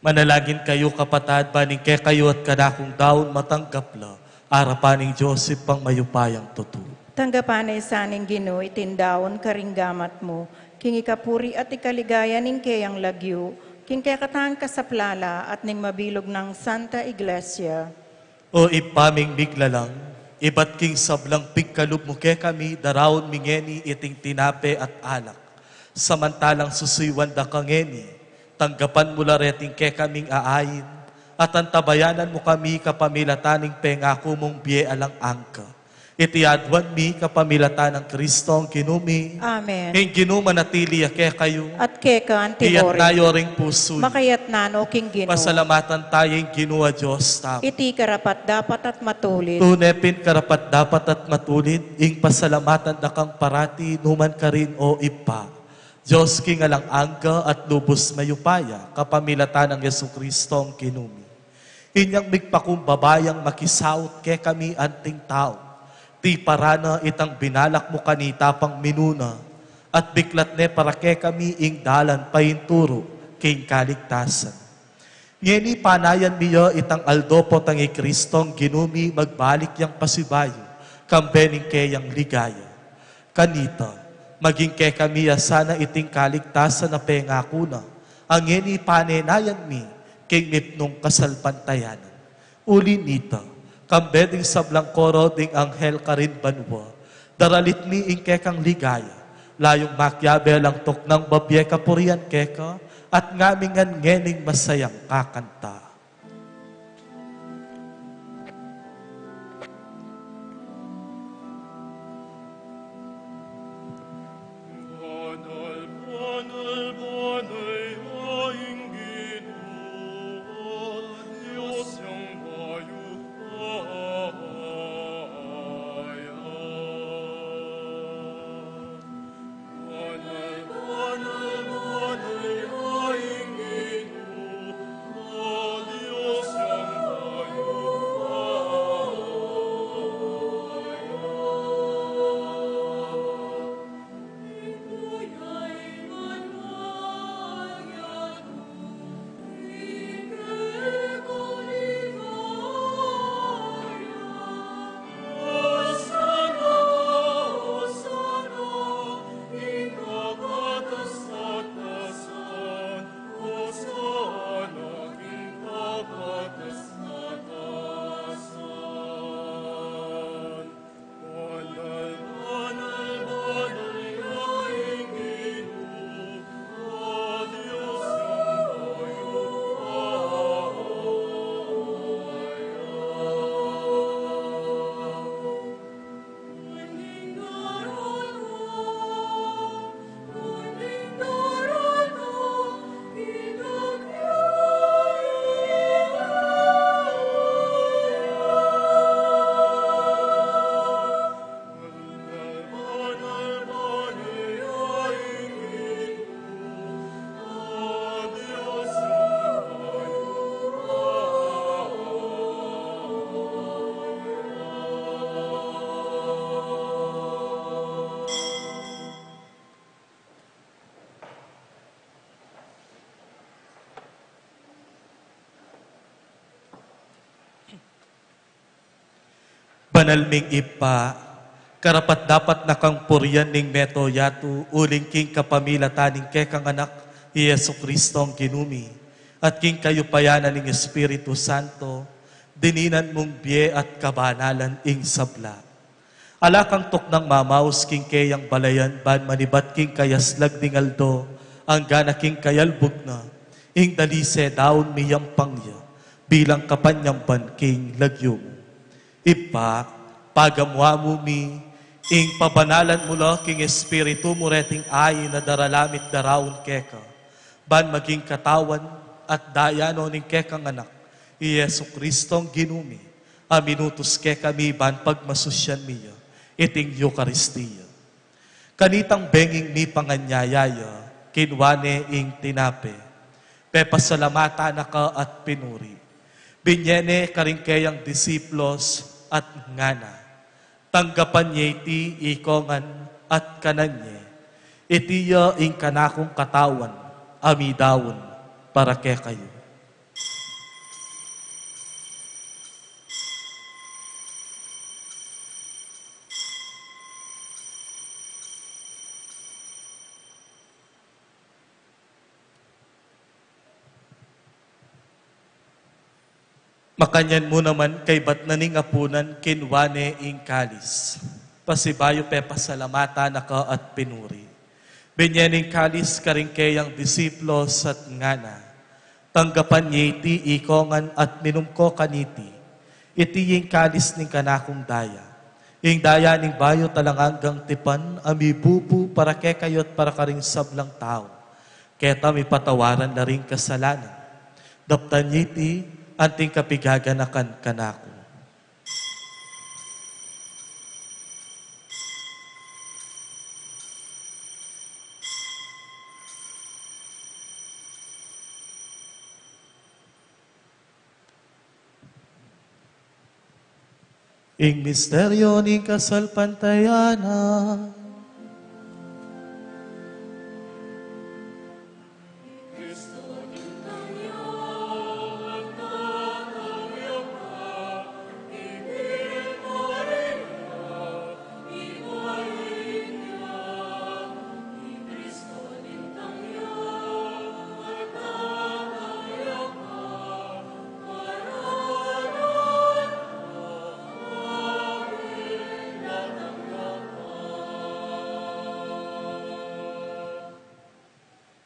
Manalangin kayu, kapatad, ban ing kekayu at kanakung daun matanggap la arapan ning Dios Ibpang mayupayang tutu. Tanggapan na sa ning Ginu iting daun karing gamat mu, king ikapuri at ikaligaya ning keyang lagyu, king kekatang kasaplalan at ning mabilug nang Santa Iglesia. O Ibpa ming miglalang, ibat king sablang pigkalub mu kekami, daraun mi ngeni iting tinape at alak. Samantalang susuyuan da ka ngeni, tanggapan mu la reting kekaming aain, at antabayanan mu kami kapamilatan ning pengaku mung bie alang angga. Iti aduan mi kapamilatan nang Kristong Ginu mi. Amen. Ing Ginu manatili ya kekayu. At keka antimuri. Iyatna yu ring pusu yu. Makayatna no king Ginu. Pasalamatan taya ing Ginu a Dios tamu. Iti karapat-dapat at matulid. Tune pin karapat-dapat at matulid ing pasalamatan da kang parati nu man karin, O Ibpa, Dios king alang angga at lubus mayupaya, kapamilatan nang Jesukristong Ginu mi. Inyang migpakumbaba yang makisaut kekami anting tau, tiparan na itang binalak mu kanita pang minuna, at biklat ne para kekami ing dalan painturu king kaligtasan. Ngeni panayan mi ya itang aldo potang i Kristong Ginu mi magbalik yang pasibayu, kambe ning keyang ligaya. Kanita, maging kekami ya sana iting kaligtasan a pengaku na, a ngeni panenayan mi king mipnung kasalpantayanan. Uli nita, kambe ding sablang koro ding anghel karin banua, daralit mi ing kekang ligaya, layung makiabe lang tuknang babie kapurian keka, at ngamingan ngening masayang kakanta. Banal ming Ibpa, karapat-dapat na kang purian ning mabilug a yatu, uling king kapamilatan ning kekang Anak, i Jesukristong Ginu mi, at king kayupayan na ning Espiritu Santo, dininan mung bie at kabanalan ing sabla. Ala kang tuknang mamaus king keyang balayan ban manibat king kayaslag ning aldo, angga na king kayalbug na, ing dalise daun miyampang ya, bilang kapanyamban king lagyu mu. Ibpa, pagamu-amu mi, ing pabanalan mu la king Espiritu mu reting ain a daralan mit daraun keka, ban maging katawan at daya no ning kekang Anak, i Jesukristong Ginu mi, a minutus kekami ban pagmasusyan mi ya, iting Eukaristia. Kanitang benging mipanganyaya ya, kinua ne ing tinape, pepasalamatan na ka at pinuri. Binie ne karing keyang disipulus at ngana: Tanggapan ye iti ikongan at kanan ye. Iti ya ing kanakung katawan a midaun para kekayu. Makanyan mu naman kaybat na ning apunan, kinwa ne ing kalis. Pasibayu pepasalamatan na ka at pinuri. Binye ne ing kalis karing keyang disipulus at ngana: Tanggapan ye iti ikongan at minum ko kaniti. Iti ing kalis ning kanakung daya. Ing daya ning bayu at alang anggang tipan a mibubu para kekayu at para karing sablang tau. Keta mipatawaran la ring kasalanan. Daptan ye iti anting kapigaganakan kanaku. Ing misteryu ning kasalpantayanan.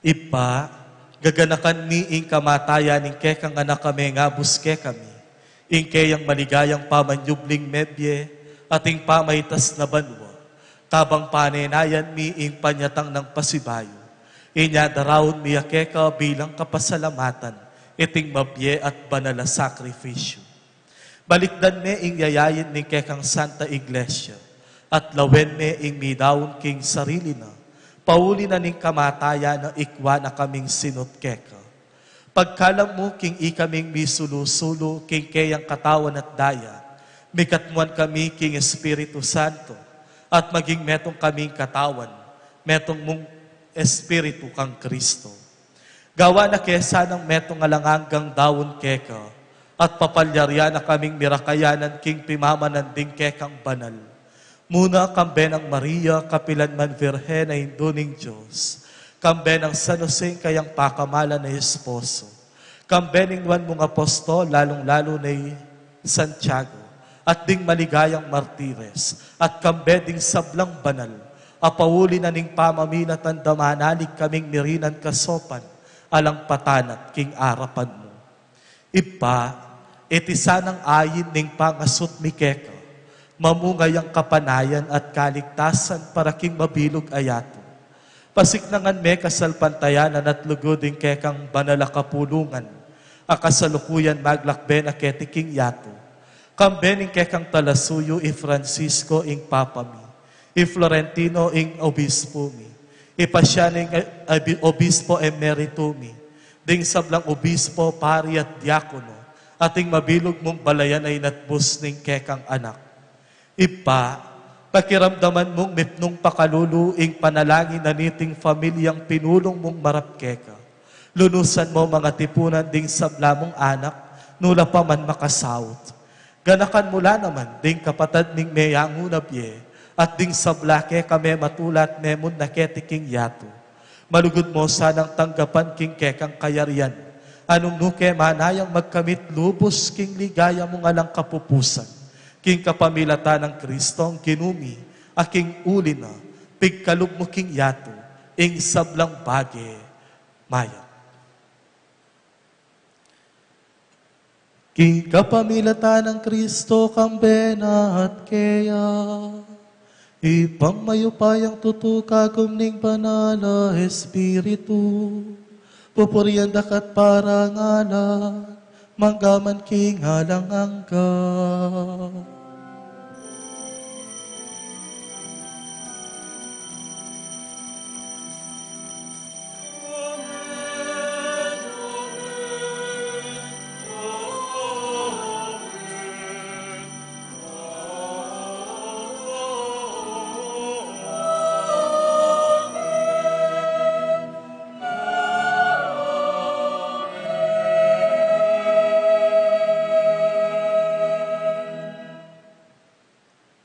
Ibpa, gaganakan mi ing kamatayan ning kekang Anak a mengabus kekami, ing keyang maligayang pamanyubling mebie, at ing pamaitas na banua, kabang panenayan mi ing panyatang nang pasibayu, inya daraun mi ya keka bilang kapasalamatan iting mabie at banal a sakrifisyu. Balikdan me ing yayain ning kekang Santa Iglesia, at lawen me ing midaun king sarili na, pauli na ning kamatayan na ikwa na kaming sinut keka. Pagkalam mu king ikaming misulu-sulu king keyang katawan at daya, mikatmuan kami king Espiritu Santo, at maging metung kaming katawan, metung mung Espiritu kang Kristo. Gawan na ke sanang metung alang anggang daun keka, at papalyarian na kaming mirakayanan king pimamanan ding kekang banal. Muna kambe nang Maria, kapilan man Virgen a Indu ning Dios, kambe nang San Jose, ing kayang pakamalan a esposo, kambe ning nuan mung apostol, lalung-lalu na i Santiago, at ding maligayang martires, at kambe ding sablang banal a pauli na ning pamamilatan da, manalig kaming mirinan kasopan alang patanat king arapan mu. Ibpa, iti sanang ain ning pangasut mi keka, mamunga yang kapanayan at kaligtasan para king mabilug a yatu. Pasiknangan me kasalpantayanan at lugud ing kekang banal a kapulungan, a kasalukuyan maglakbe na keti king yatu. Kambe ning kekang talasuyu i Francisco ing Papa mi, i Florentino ing Obispo mi, i Pasian ing, eh, abi-, Obispo Emerito mi, ding sablang obispo, pari at diakono, at ing mabilug mung balayan a inatbus ning kekang anak. Ibpa, pakiramdaman mung mipnung pakalulu ing panalangin na niting pamilyang pinulung mung marap keka. Lunusan mu mang atipunan ding sabla mung anak, nu la pa man makasaut. Ganakan mu la naman ding kapatad ming meyangu na bie, at ding sabla keka mematula at memunna keti king yatu. Malugud mu sanang tanggapan king kekang kayarian, a nung nu ke manayang magkamit lubus king ligaya mung alang kapupusan, king kapamilatan nang Kristong Ginu mi, a king uli na, pigkalub mu king yatu ing sablang bage mayap. King kapamilatan nang Kristo, kambe na at keya, Ibpang mayupayang tutu, kagum ning Banal a Espiritu, pupurian da ka at parangalan, mangga man king alang angga.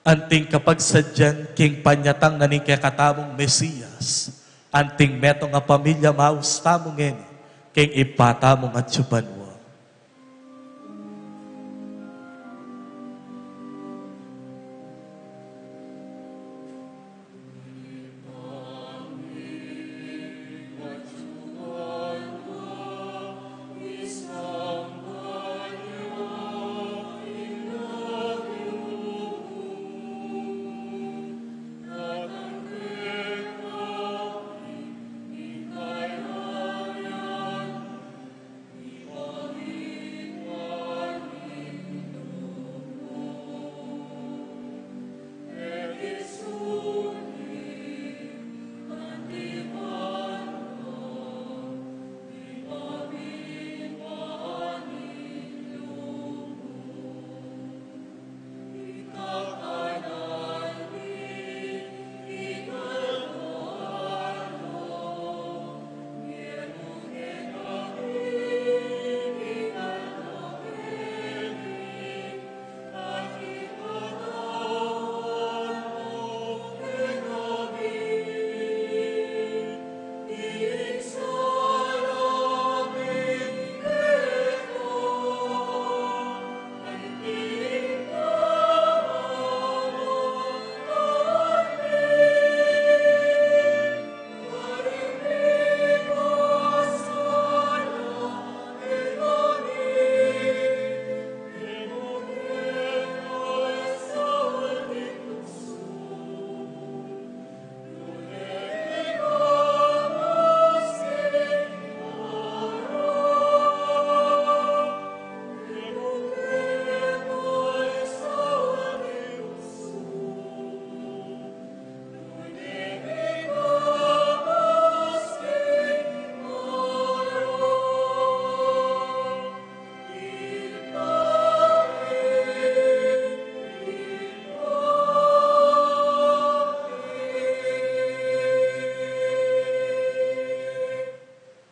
Anting kapagsadyan king panyatang na ning kekatamung Mesias, anting metung a pamilya maus tamu ngeni king Ibpa tamung atsu banua.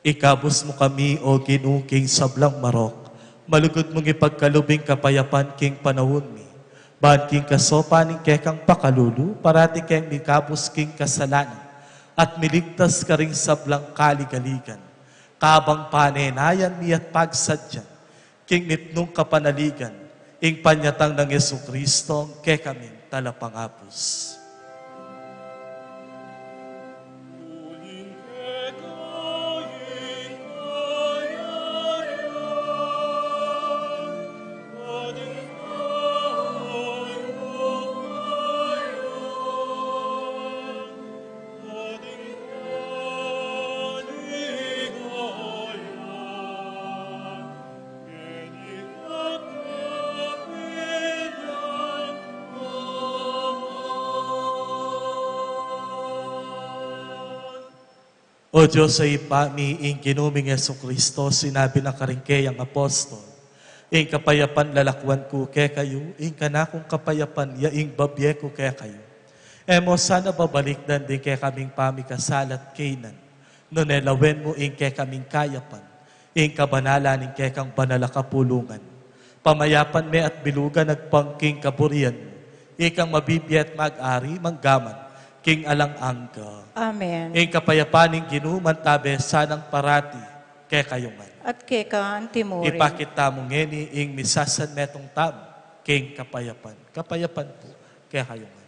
Ikabus mu kami, O Ginu, king sablang marok, malugud mung ipagkalub ing kapayapan king panaun mi. Ban king kasaupan ning kekang pakalulu, parati keng mikabus king kasalanan, at miligtas karing sablang kaligaligan. Kabang panenayan mi at pagsadyan king mipnung kapanaligan, ing panyatang nang Jesucristo, ing kekaming talapangabus. O Dios a Ibpa mi, ing Ginu ming Jesucristo, sinabi na karing keyang apostol, ing kapayapan lalakuan ku kekayu, ing kanakung kapayapan ya ing babie ku kekayu. E mu sana babalikdan ding kekaming pamikasala at kainan, nune lawen mu ing kekaming kayapan, ing kabanalan ning kekang banal a kapulungan. Pamayapan me at bilugan agpang king kaburian mu, ikang mabibie at mag-ari manggaman king alang angga. Amen. Ing kapayapan ning Ginu mantabe sanang parati kekayu ngan. At keka antimurin. Ipakit tamu ngeni ing misasanmetung tamu king kapayapan. Kapayapan pu kekayu ngan.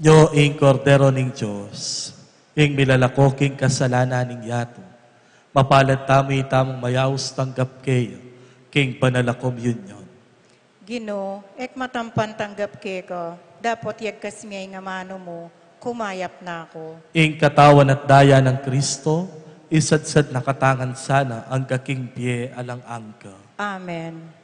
Nyo ing Kordero ning Dios, ing milalako king kasalanan ning yatu. Mapalad tamu itamung mayaus tanggap keya king banal a komunyon. Ginu, e ku matampan tanggap keka, dapot yagkas me ing amanu mu, kumayap na ku. Ing katawan at daya nang Kristo, isadsad na katamu ngan sana angga king bie alang angga. Amen.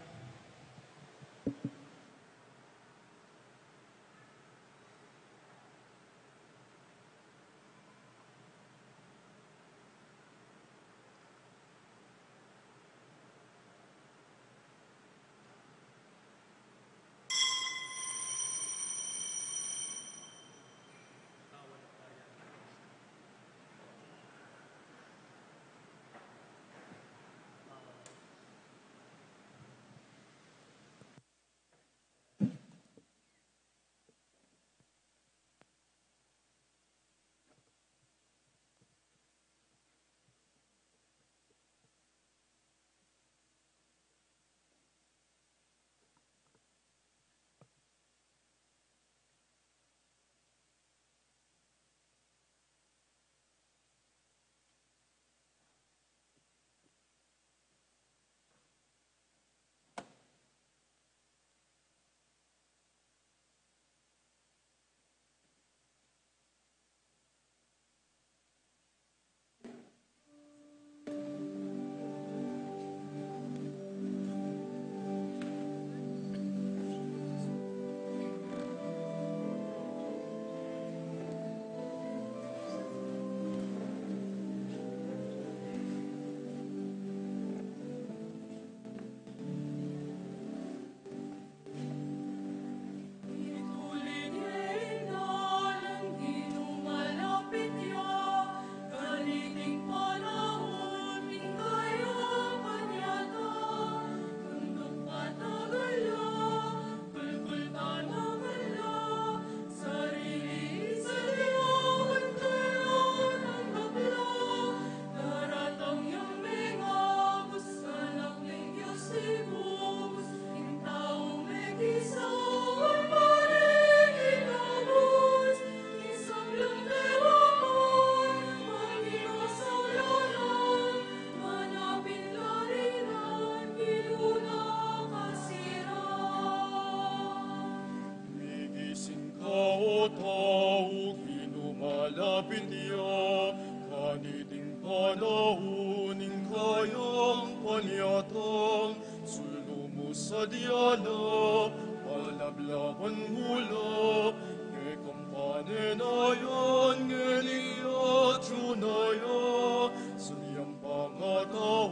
Tau, Ginu, malapit ya, kaniting panaun ing kayang panyatang, sulung mu sa diala, palablaban mu la, kekang panenayan, ngeni at tunaya, sanyang pangatau,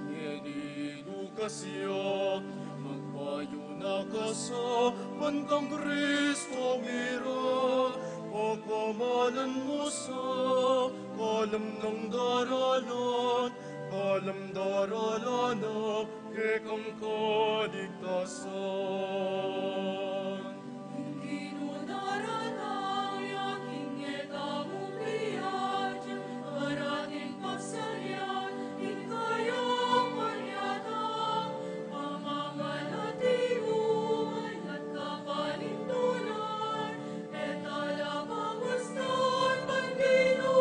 ngeni Lukas ya, magpayu na ka sa ban kang Kristo mira, pakamalan mu sa kalam nang daralan, kalam daralan na kekang kaligtasan. Ing Ginu daratang ya king kekang piadyang, parating pagsalian ing kayang panyatang, pamamalati mu man at kapanintunan, e tala pagustan ban Ginu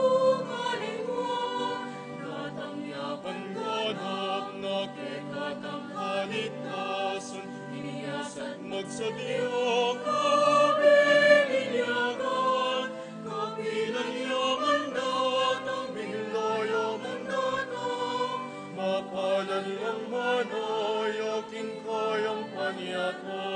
kalingwan, datang ya ban ganap na kekatang kaligtasan, inyas at magsadya kami linyagan, kapilan ya man datang, binla ya man datang, mapalad lang manaya king kayang panyatang.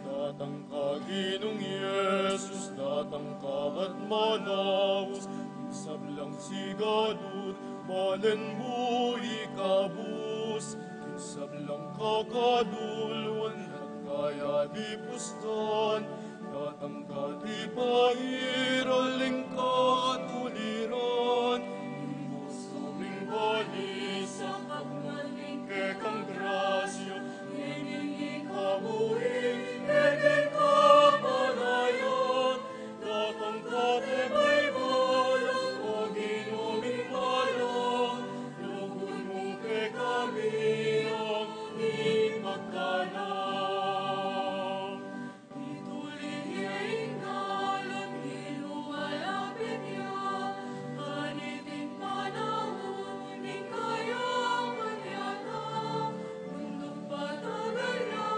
Datang ka Ginung Jesus, datang ka at manaus, ing sablang sigalu, balen mu ikabus, ing sablang kakaluluan at kaya di pustan, datang ka di pairal ing katuliran, ing gustu ming balisa, pagmaling kekang grasya, ngening ikamuin kekeng kapanayan, datang ka de bai balang, o Ginu ming balang, lugud mu kekami ang ipagkalap. Ituli ya ing dalan, Ginu malapit ya, kaniting panaun ing kayang panyatang, mundung patagal na,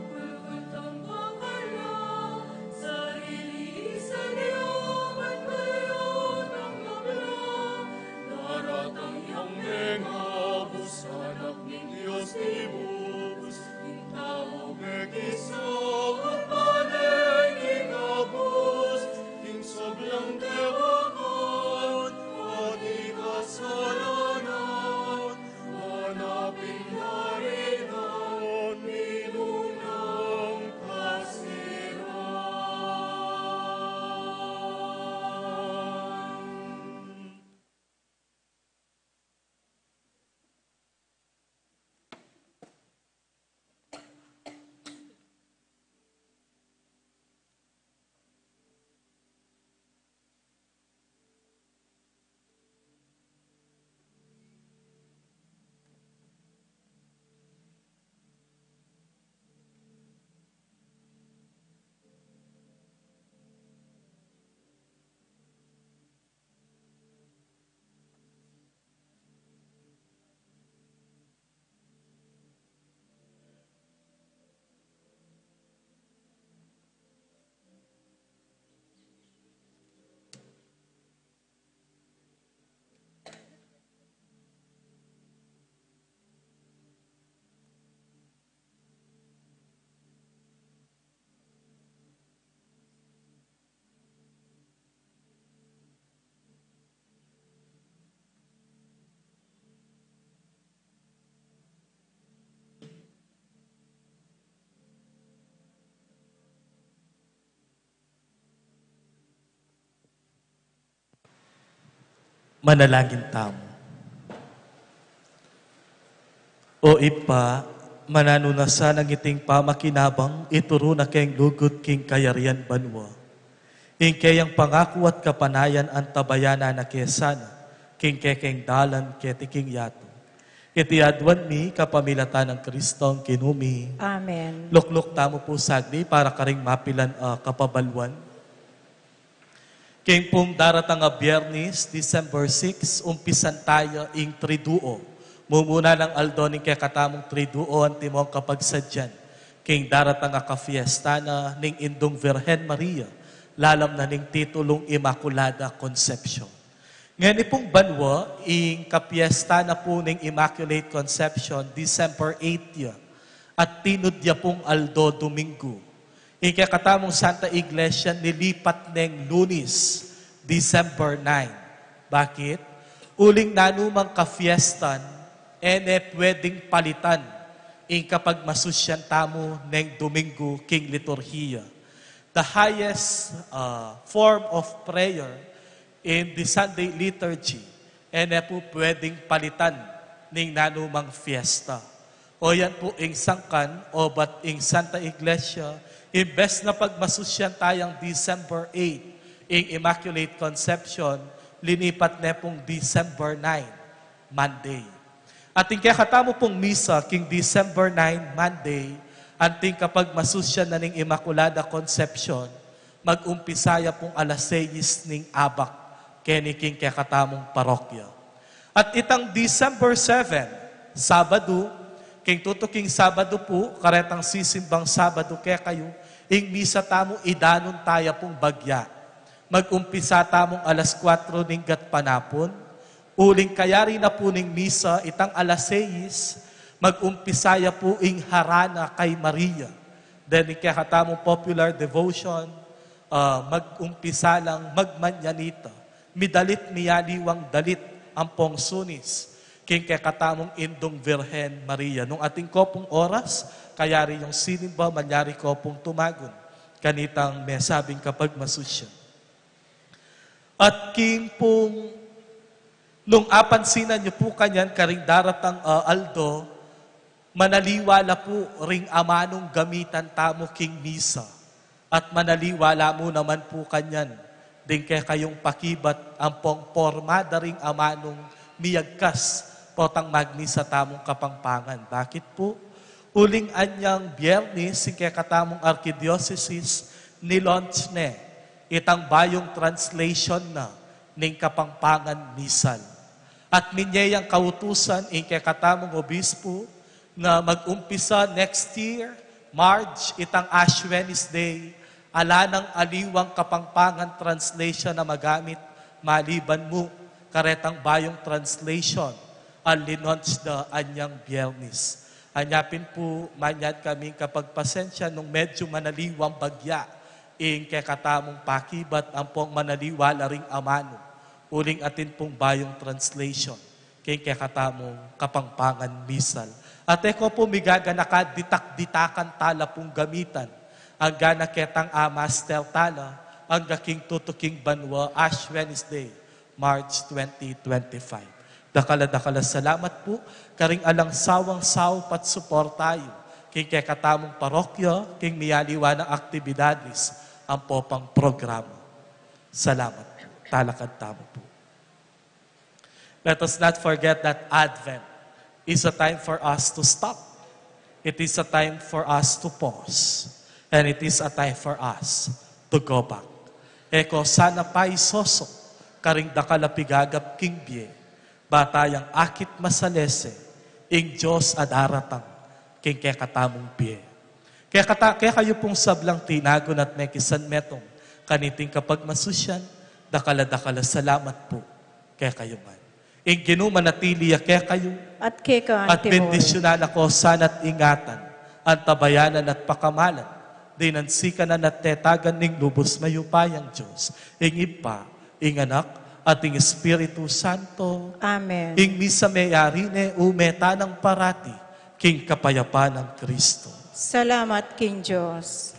bulbul tampakal na, sarili isan ya, ban kayu tang mabla, daratang yang mengabus, Anak ning Dios mibubus, ing tau mekisama, pane ikabus, ing sablang dewakan, pati kasalanan, manapin na rin ang minunang kasiran. Manalangin tamu. O Ibpa, mananu na sana iting pamakinabang, ituru na keng lugud king kayarian banua. Ing keyang pangaku at kapanayan antabayanan na ke sana, king kekeng dalan keti king yatu. Iti aduan mi kapamilatan nang Kristong Ginu mi. Amen. Lukluk tamu pu saglit para karing mapilan a kapabaluan. King pung daratang a Biyernes, December six, umpisan taya ing Triduo. Mumuna nang aldo ning kekatamung Triduo, antimong kapagsadyan. King daratang a kafiesta na ning Indung Virgen Maria, lalam na ning titulung Immaculada Concepcion. Ngeni pung banua, ing kapiesta na pu ning Immaculate Concepcion, December eight ya, at tinud ya pung aldo Domingo. Ing kekatamung Santa Iglesia nilipat neng Lunis, December nine. Bakit? Uling nanumang kafiestan, e ne pwedeng palitan ing kapagmasusyan tamu neng Domingo king liturhiya. The highest, uh, form of prayer in the Sunday liturgy, e ne pu pwedeng palitan ning nanumang fiesta. O yan pu ing sangkan, obat ing Santa Iglesia, imbes na pagmasusyan tayang December eight, ing Immaculate Conception, linipat ne pung December nine, Monday. At ing kekatamu pung misa king December nine, Monday, anting kapagmasusyan na ning Immaculada Concepcion, mag-umpisa ya pung alas seis ning abak, keni king kekatamung parokya. At itang December seven, Sabadu, king tutuking Sabadu pu, karetang sisimbang Sabadu kekayu, ing misa tamu idanun taya pung bagya. Mag-umpisa tamung alas kuatro ning gatpanapun, uling kayari na pu ning misa itang alas seis, mag-umpisa ya pu ing harana kay Maria. Then ing kekatamung popular devotion, ah, mag-umpisa lang magmanyanita. Midalit miyaliwang dalit ampong sunis king kekatamung Indung Virgen Maria. Nung atin ko pung oras, kayari yung sinimba, malyari ko pung tumagun kanitang mesabing kapagmasusyan. At king pung, nung apansinan yu pu kanyan karing daratang, ah, aldo, manaliwa la pu ring amanung gamitan tamu king misa. At manaliwa la mu naman pu kanyan ding kekayung pakibat ampong porma da ring amanung miyagkas potang magmisa tamung Kapampangan. Bakit pu? Uling anyang Biyernes, ing kekatamung arkidiosesis, nilaunch ne itang bayung translation na ning Kapampangan Misal. At minye yang kautusan ing kekatamung obispu na mag-umpisa next year, March, itang Ash Wednesday, ala nang aliwang Kapampangan translation na magamit maliban mu karetang bayung translation a linaunch da anyang Biyernes. Anya pin pu, manyad kaming kapagpasensya nung medyu manaliwang bagya ing kekatamung pakibat ampong manaliwa la ring amanu, uling atin pung bayung translation king kekatamung Kapampangan Misal. At e ko pu migaganaka, ditak-ditakan tala pung gamitan, angga na ketang a-master tala, angga king tutuking banua, Ash Wednesday, March twenty twenty-five. Dakal a dakal a salamat pu karing alang sawang saup at suporta yu king kekatamung parokya, king miyaliwa nang aktibidades ampo pang programa. Salamat pu. Talakad tamu pu. Let us not forget that Advent is a time for us to stop. It is a time for us to pause. And it is a time for us to go back. E ko sana paisosok karing dakal a pigagap king bie, ba tayang akit masalese ing Dios a daratang king kekatamung bie. Kekata-, kekayu pung sablang tinagun at mekisanmetung kaniting kapagmasusyan, dakal a dakal a salamat pu kekayu ngan. Ing Ginu manatili ya kekayu. At keka naman. At bendisyunan na ko sana't ingatan, antabayanan at pakamalan, dinan sikanan at tetagan ning lubus mayupayang Dios, ing Ibpa, ing Anak, at ing Espiritu Santo. Amen. Ing misa meyari ne, ume tana nang parati king kapayapan nang Kristo. Salamat king Dios.